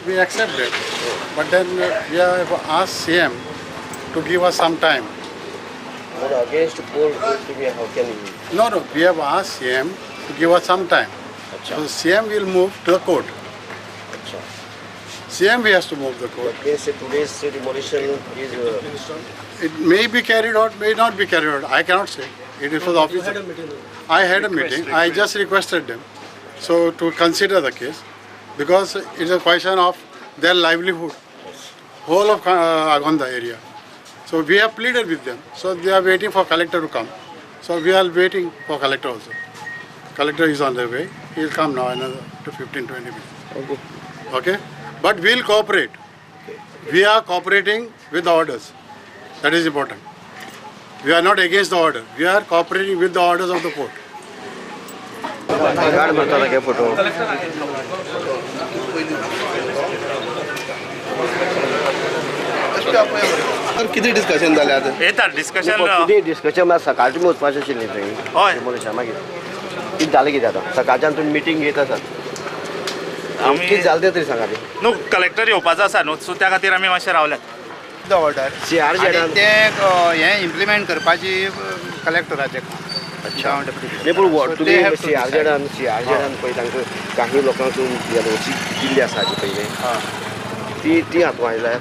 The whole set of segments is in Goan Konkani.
We accept it. But then we have asked CM to give us some time. Against court तुम्ही how can you No, we have asked CM to give us some time. अच्छा. So CM will move to the court. अच्छा. CM has to move the court. Means today's demolition is It may be carried out, may not be carried out. I cannot say. It is for the officer. I had a meeting. I just requested them so to consider the case because it's a question of their livelihood, whole of Agonda area. So we have pleaded with them. So they are waiting for collector to come. So we are waiting for collector also. Collector is on the way. He will come now another to 15, 20 minutes. Okay? But we'll cooperate. We are cooperating with the orders. That is important. We are not against the order. We are cooperating with the orders of the court. काढ म्हणता काय फोटो. तर किती डिस्कशन जालें आतां? येता डिस्कशन. कितें डिस्कशन? सकाळचें तुमी वचपाचें आशिल्लें थंय. हय. डिमोलिशन मागीर कितें जालें? कितें आतां सकाळच्यान तुमी मिटींग घेत आसात. आमी कितें जालें तें तरी सांगा ती. न्हू, कलेक्टर येवपाचो आसा न्हू, सो त्या खातीर आमी मातशे रावल्यात. The order CRZ आनी आन- ते हें इम्प्लिमेंट करपाची कलेक्टराचें काम. अच्छा, नाही पूण तुमी सीआरझेडान पळय तांकां काही लोकांक एनओसी दिल्ली आसा हाजे पयलीं, ती ती हातूंत आयल्या.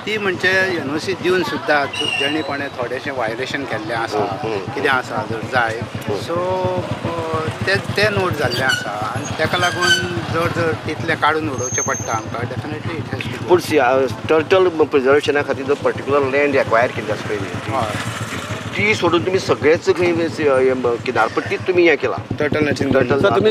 ती म्हणजे एनओसी दिवन सुद्दां जेणे कोणें थोडेशें वायलेशन केल्लें आसा, कितें आसा जर जाय, सो ते ते नोट जाल्लें आसा आनी ताका लागून जर जर तितलें काडून उडोवचें पडटा आमकां, definitely it has to. पूण सी टर्टल प्रिजर्वेशना खातीर जर पर्टिक्युलर लँड एक्वायर केल्ली आसा पयलीं, हय. ती सोडून तुमी सगळेच खंय किनारपट्टीत तुमी हें केलां. Turtle natural. टर्टल. सर, तुमी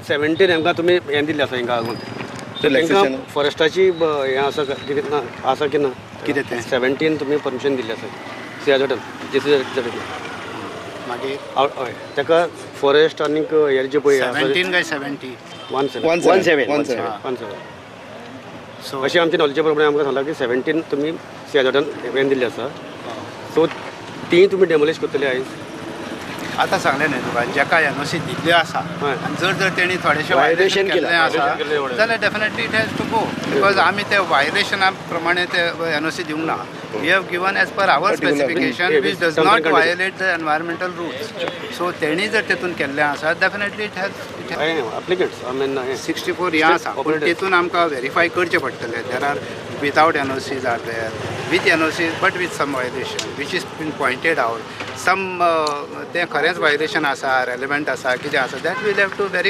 17 हेंकां तुमी हें दिल्लें आसा हेंकां लागून तांकां Relaxation. फॉरेस्टाची हें आसा कितें ना, आसा की ना? कितें तें? 17 तुमी परमिशन दिल्लें आसा सीआरझेडान, जेसी मागीर हय, ताका फॉरेस्ट आनीक हे जे पळय 17 काय 70? 17. One one seven. Seven. 17. 17. So अशें आमच्या नॉलेजे प्रमाणे आमकां सांगलां की 17 तुमी सीआरझेडान हें दिल्लें आसा, सो ती तुमी डेमोलिश करतले आयज? आतां सांगलें न्हय तुका, जेका एनओसी दिल्ल्यो आसा आनी जर जर तेणी थोडेशें Violation violation केलां. केल्लें आसा Violation केल्लें एवढें. जाल्यार definitely it has to go, because आमी ते व्हायलेशना प्रमाणे ते एनओसी दिवंक ना. We have given as per our specification, which does Terms and not conditions. Violate the environmental rules. So तेणी जर तेतून केल्लें आसा, definitely it has it applicants, I mean 64 हें आसा, पूण Operators. तेतून आमकां व्हेरीफाय करचें पडटलें. There are without NOCs are there, with NOCs but with some violation which is been pointed out, some तें खरेंच व्हायलेशन आसा, रेलेवंट आसा, कितें आसा, that we'll have to verify.